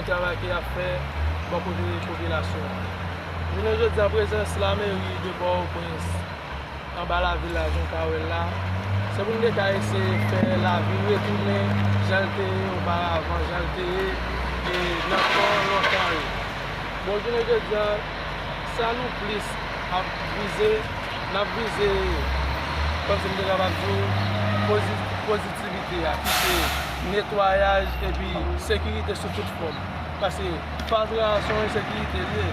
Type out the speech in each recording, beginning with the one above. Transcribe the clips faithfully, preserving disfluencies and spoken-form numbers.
Travay ke y ap fè bò kote popilasyon an. Jounen jodi a, prezans lameri de Pòtoprens anba lavil la, jan w ka wè l la, se pou n te ka eseye fè lavi retounen jan l te ye oparavan, jan l te ye, e, nan tan lontan yo. Bon, jounen jodi a, sa nou plis ap vize, n ap vize, kòmsi m te kapab di w, pozi-, pozitivite a, ki se netwayaj epi sekirite sou tout fòm. Paske fatra se yon ensekirite l ye.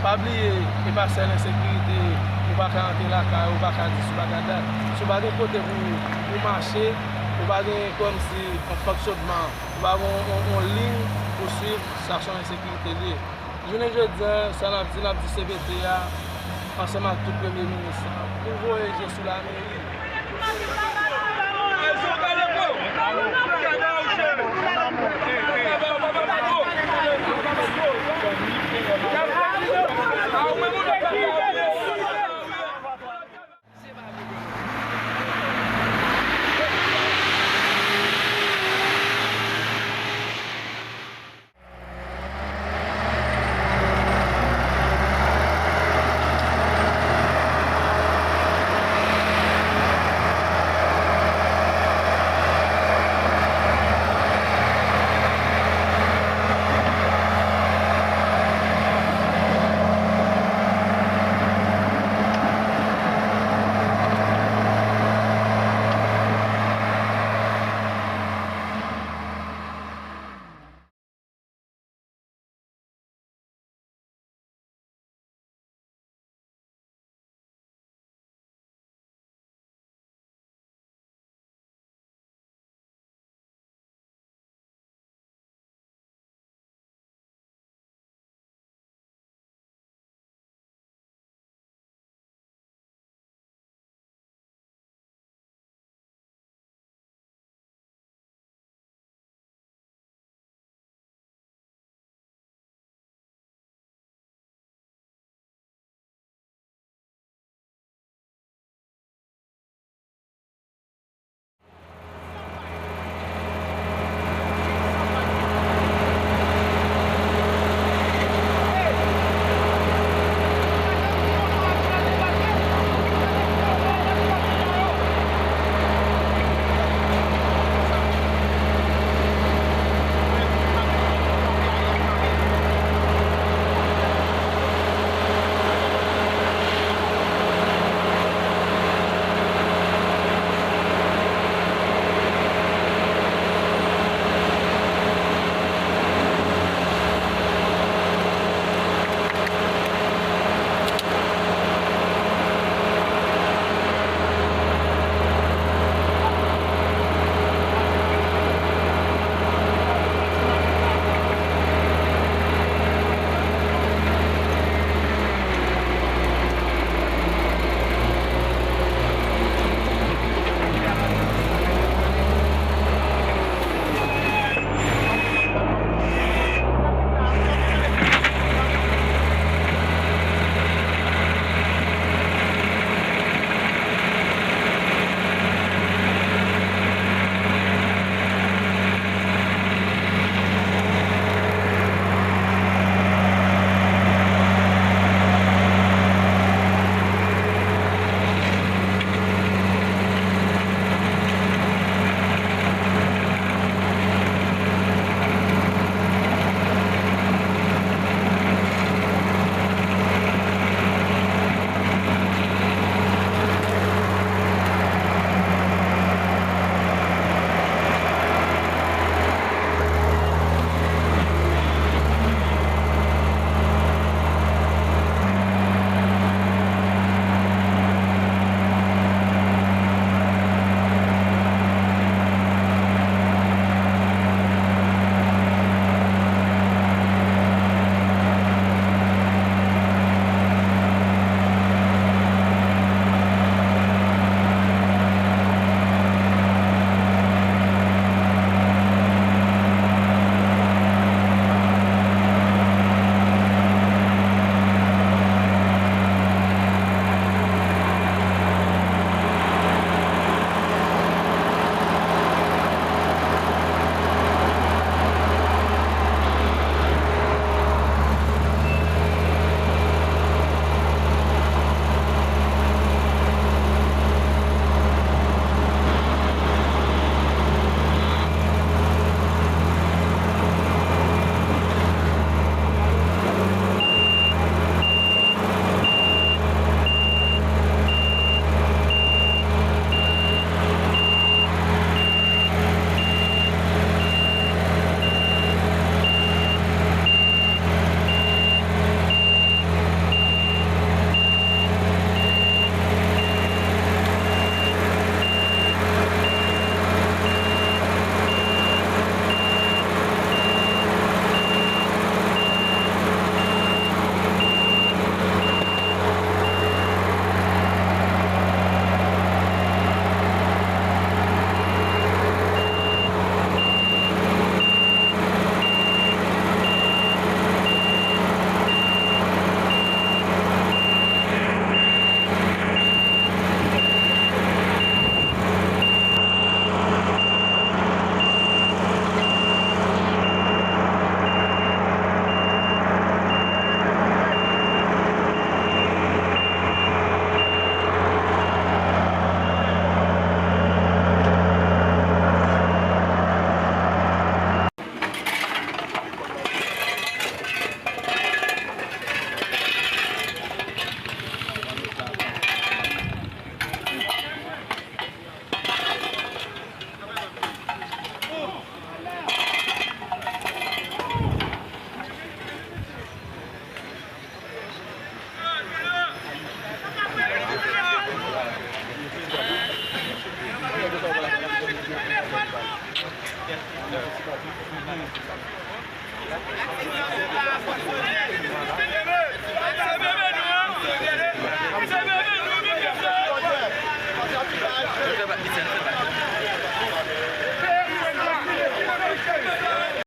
Pa bliye, e pa sèl ensekirite, ou pa ka antre lakay, ou pa ka di, ou pa ka dat. Si w pa gen kote pou, pou mache, ou pa gen kòmsi yon fonksyònman, ou pa gen yon, yon, yon liy pou swiv, sa se yon ensekirite l ye. Jounen jodi a, sa n ap di, n ap di C P T a, ansanm ak tout premye minis la, pou voye je sou lameri.